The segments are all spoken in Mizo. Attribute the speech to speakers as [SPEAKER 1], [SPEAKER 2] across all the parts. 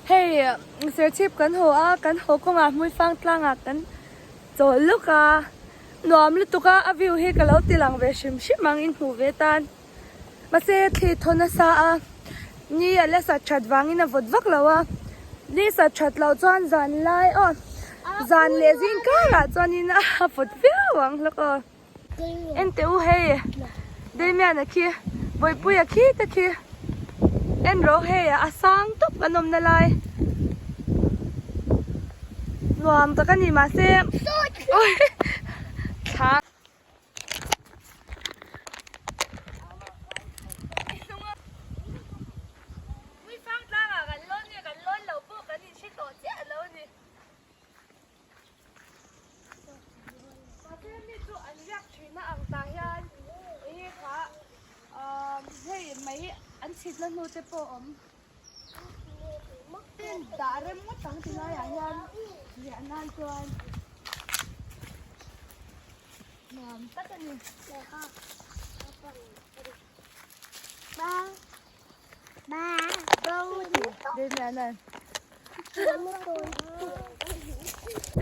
[SPEAKER 1] Hei Serchhip kan haw a, kan haw kawngah Hmuifang tlangah kan chawl lawk a, nuam lutuk a, a view hi ka lo ti lang ve hrim hrim ang in hmuh ve tan. Mahse thli thaw nasa a, ni a la sat that vangin a vawt vak lo a, ni sat that loh chuan zan lai aw zan leh zing karah chuanin a vawt viau ang hlawk aw. En teh u hei Damian-a khi Bawihpuia khi te khi en rawh hei a sang tawp kan awmna lai nuam tak a ni mahse thla Mahse mi chu an riak thin a ang tah hian enge kha ahh hei mai an chhitna hnu te pawh a awm tin dah rem ngawt ang ti laiah hian riah nan chuan nuam tak a ni.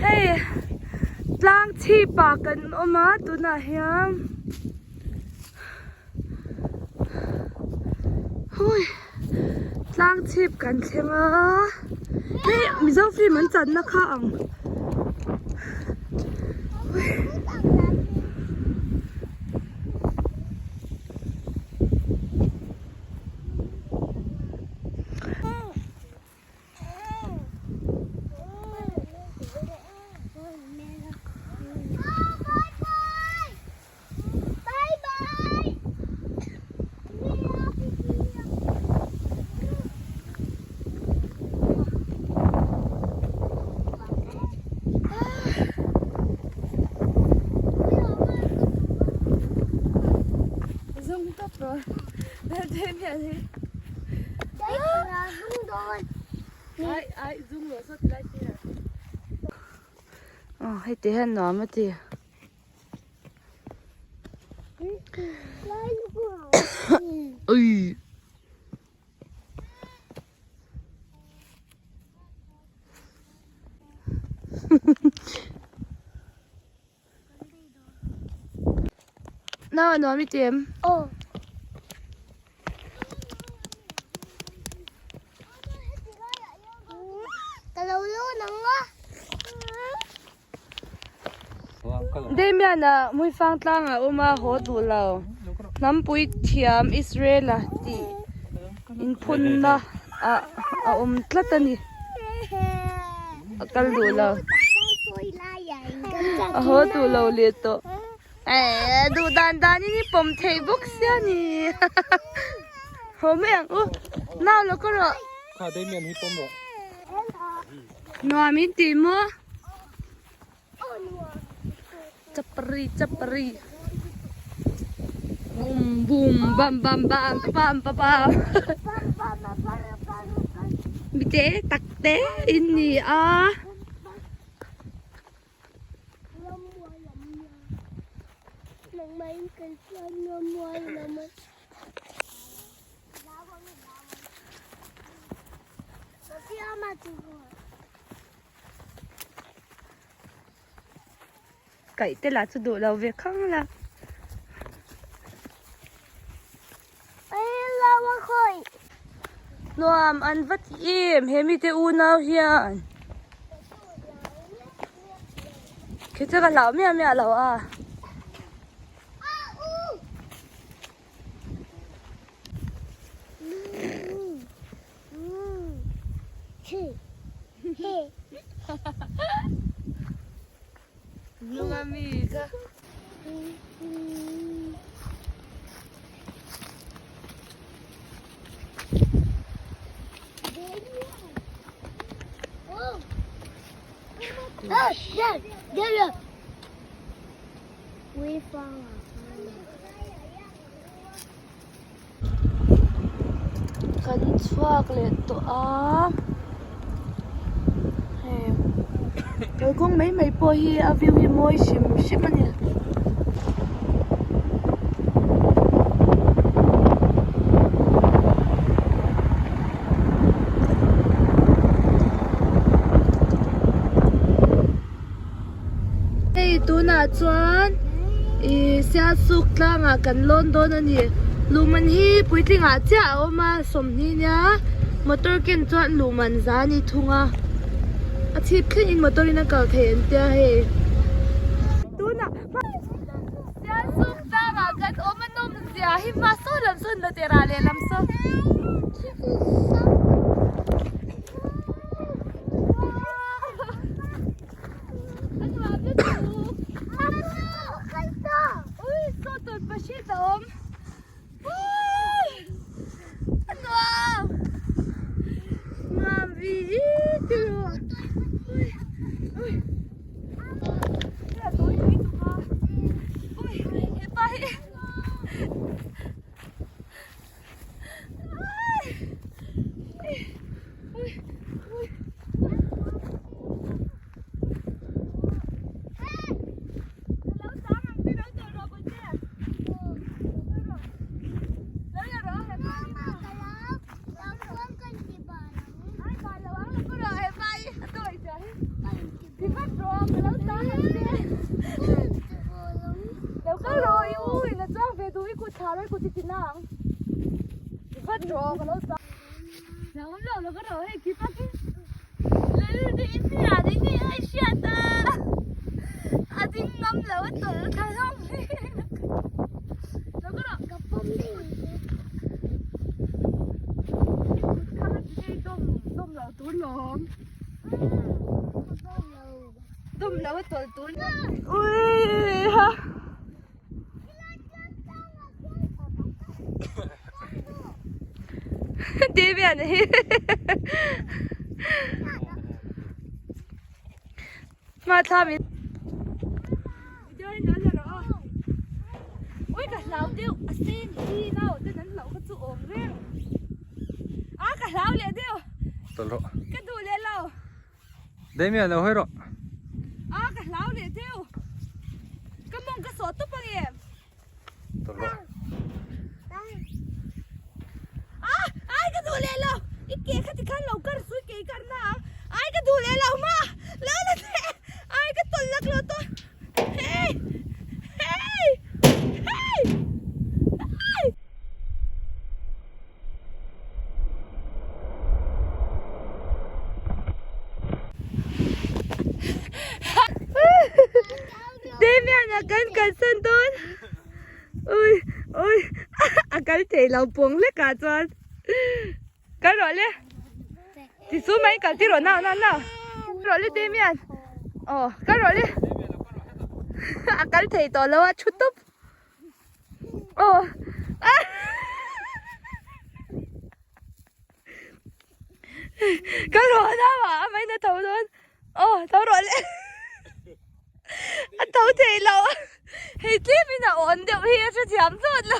[SPEAKER 1] Hei tlang chhip ah kan awm a tunah hian hui tlang chhip kan thleng a hei mizo film an channa kha ang hui. Zung tawp rawh Aw hei ti hian nuam a ti. Ui. Nau a nuam i ti em?
[SPEAKER 2] Aw. Ka lo lawn ang a.
[SPEAKER 1] Damian ah Hmuifang tlang ah awm a haw duh lo. Hnampui thiam Israel a tih inphunna ah a awm tlat a ni. A kal duh lo. A haw duh lo leh tawh. Ehh duh dan dan in i pawm theih bawk sia ni. Haw mai ang u. Nau lo ka rawh.
[SPEAKER 3] Kha Damian hi pawm rawh.
[SPEAKER 1] Nuam in ti maw? Chapri chapri. Bum bum bam bam bam pam pa pam. Mi te tak te in ni a. Kaih te lah chu duh lo ve khang la. Nuam an va ti em he mite unau hian. Khi chu ka hlau miah miah lo a. Lung a mi kha. Kan chhuak leh tawh a hei kalkawng mai mai pawh hi a view hi mawi hrim hrim a ni. Tunah chuan ih Sialsuk tlangah kan lawn dawn a ni. Luhman hi puitlingah chiah a awm a 20 nia motor ken chuan luhman za a ni thung a. A chhip thlengin motor in a kal thei an tia hei. Tunah Sialsuk tlangah kan awm a nawm zia hi hma sawn lam sawn la teh rah leh lam sawn. Damian hi Hma thla min Ui ka hlau deuh a sen hi nau ten an hlauh kha chu awm reng A ka hlau leh deuh
[SPEAKER 3] Tawlh rawh
[SPEAKER 1] Ka duh leh lo
[SPEAKER 3] Damian lo hawi rawh
[SPEAKER 1] A ka hlau leh deuh Ka mawng ka sawh tawp ang em
[SPEAKER 3] Tawlh rawh
[SPEAKER 1] A ai ka duh leh lo I ke kha tikhan lo kar su i ke i kar na ang Ai ka duh leh lo ma lo la teh Ai ka tawlh lak lo tawh Hey Hey Hey Ai Damian a kan kalsan dawn ui ui a kal thei lo pawng hlek ah chuan kal rawh le ti chu mai kal ti rawh nau nau nau rawh le Damian aw kal rawh le a kal thei tawh lo a thu tawp. Aw Ka rawh nau ah a main a tho dawn aw tho rawh le a tho thei lo hei tlem in a awn deuh hi a hrethiam zawt lo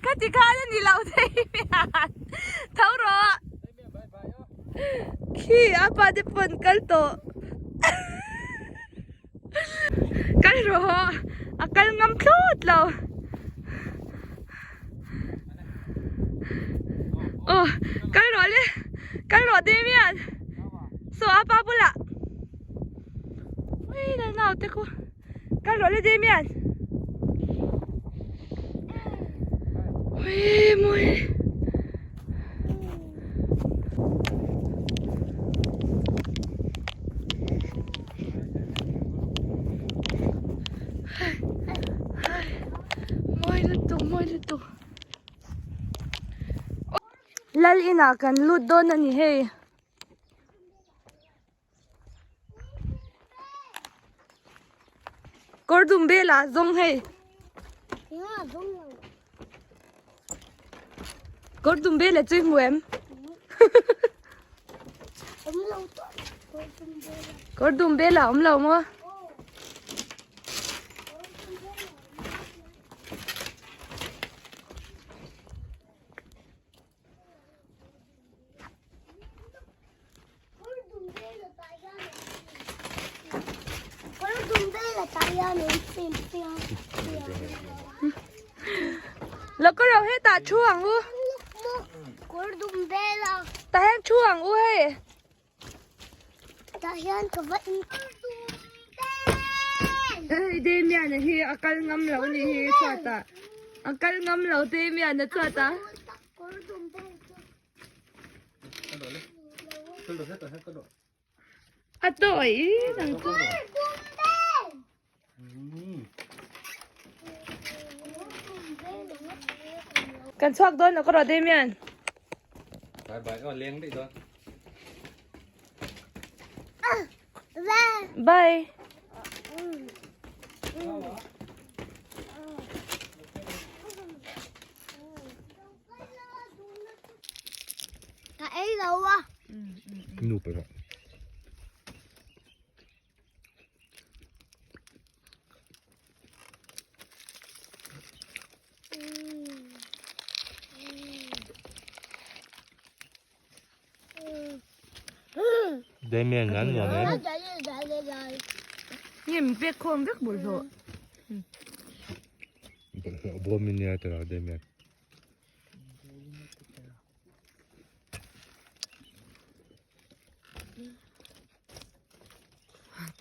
[SPEAKER 1] khati khan a ni lo thei hian tho rawh khi a pa te pawn kal tawh. Kal rawh a kal ngam thlawt lo aw kal rawh le kal rawh Damian saw a pa bulah ui lal naute khu kal rawh le Damian ui mawi. Mawi lutuk mawi lutuk lal inah kan lut dawn a ni hei. Kawr dum velah zawng hei. Kawr dum velah chu i hmu em? Kawr dum velah awm lo maw? Lo ka ro hetah thu ang u. Tah hian thu ang u hei.
[SPEAKER 2] Tah hian ka va in.
[SPEAKER 1] Hei Damian-a hi a kal ngam lo a nih hi chhuatah a kal ngam lo Damian-a chhuatah. A tawi nang chu. Kan chhuak dawn lo ka rawh Damian.
[SPEAKER 3] Bye bye. Oh, leng daih dawn.
[SPEAKER 1] Bye.
[SPEAKER 2] Ka ei lo a.
[SPEAKER 3] Nu pe rawh. Damian an nuam em?
[SPEAKER 1] Nge min pek khawm vek bawlhhlawh.
[SPEAKER 3] Bawlhhlawh bawm in nia tiraw Damian.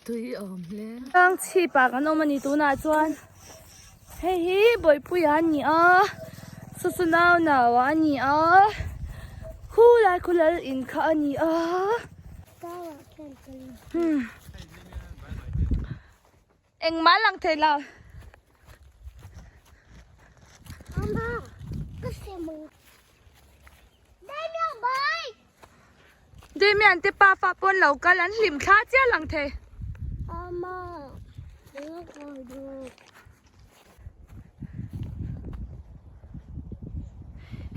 [SPEAKER 1] Tui awm hle. Tlang chhip ah kan awm a ni tunah chuan hei hi Bawihpuia a ni a saw nau nau a ni a khulai khu lal in kha a ni a engmah lang thei lo. Damian te pa fa pawn lo kal an hlim thla chiah lang thei.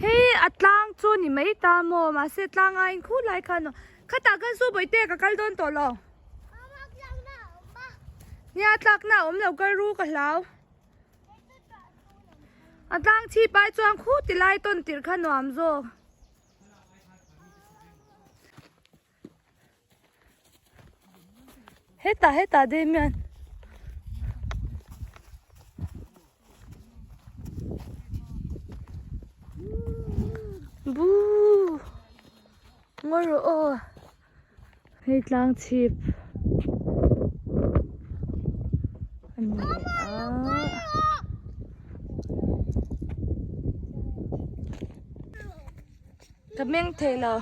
[SPEAKER 1] Hei a tlang chu ni mai ta maw mahse tlang aiin khur lai khan aw khatah khan su bawihte ka kal dawn tawh lo. Nia tlakna a awm lo kal ru ka hlau. A tlang chhip ai chuan khu ti lai tawn tirh kha nuam zawk. Hetah hetah Damian. Buu. Ngawi rawh aw. Hei tlang chhip a ni a. Ka meng thei lo.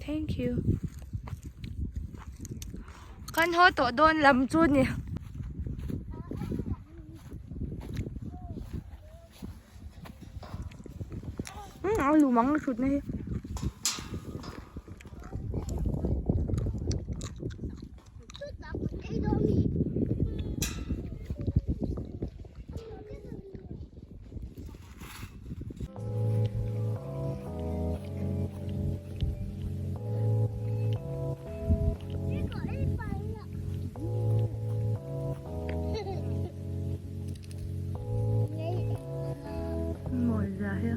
[SPEAKER 1] Thank you. Kan haw tawh dawn lam chu ni. A lu mang a thut na hi. Mawi zia hi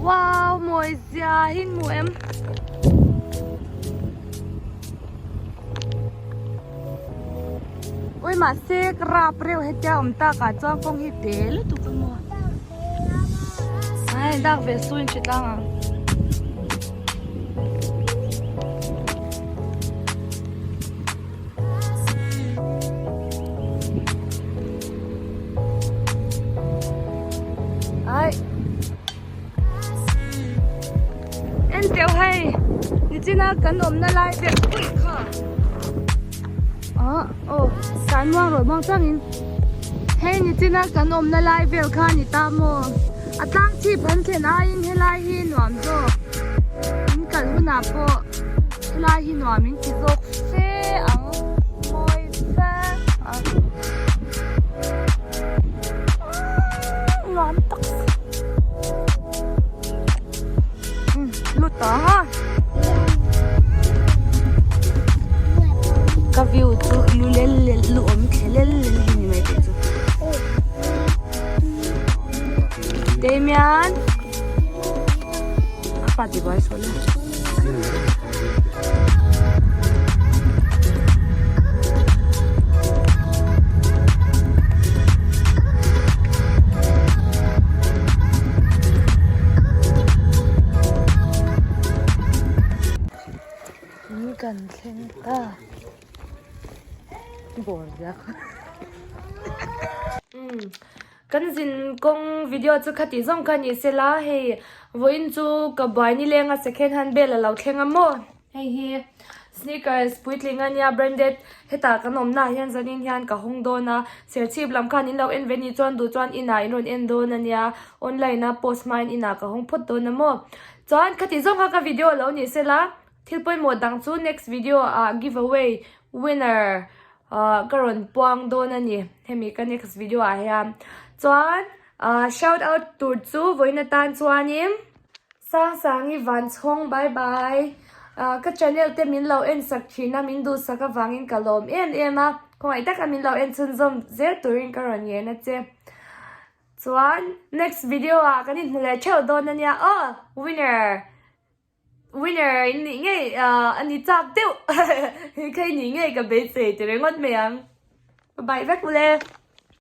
[SPEAKER 1] Wow mawi zia hi hmu em Ui mahse ka rap reuh hetia awm takah chuan kawng hi te lutuk a maw Ai dak ve su in hre tlang ang. Ai. En teuh hei. Nichina kan awmna lai vel pui kha. Ah, oh, kan muang rawh muang changin. Hei nichina kan awmna lai vel kha ni ta maw. A tlang chhip an thlen aiin helai hi nuam zawk. In kal hunah pawh helai hi nuam in ti zawk fe ang mawi fe a. Nuam tak lut tawh ang a. Ka view chu lu lel lel lu awm thle lel lel hi ni mai tih chu. Damian apa ti buai saw le. Kan thleng ta. Bawr zia kha. Kan zin kawng video chu khati zawng kha ni sela hei vawiin chu ka buai ni lenga second hand bel a lo thleng a maw hei hi sneakers puitling a nia branded hetah kan awm naah hian zanin hian ka hawng dawn a serchhip lam khan in lo en ve ni chuan duh chuan inah in rawn en dawn a nia online a post hmain inah ka hawng phawt dawn a maw chuan khati zawng kha ka video lo ni sela thil pawimawh dang chu next video ah giveaway winner Ahh ka rawn puang dawn a ni hemi ka next video ah hian chuan ahh shout out tur chu vawiin atan chuanin Sangsangi Vanchhawng bye bye ahh ka channel te min lo en sak thin a min duhsak avangin ka lawm em em a khawngaih taka min lo en chhunzawm zel turin ka rawn ngen a che chuan next video ah kan inhmu leh theuh dawn a nia aw winner. Winner in nih ngei a ni chak deuh kha i nih ngei ka beisei ti ringawt mai ang. Bye bye vek ule.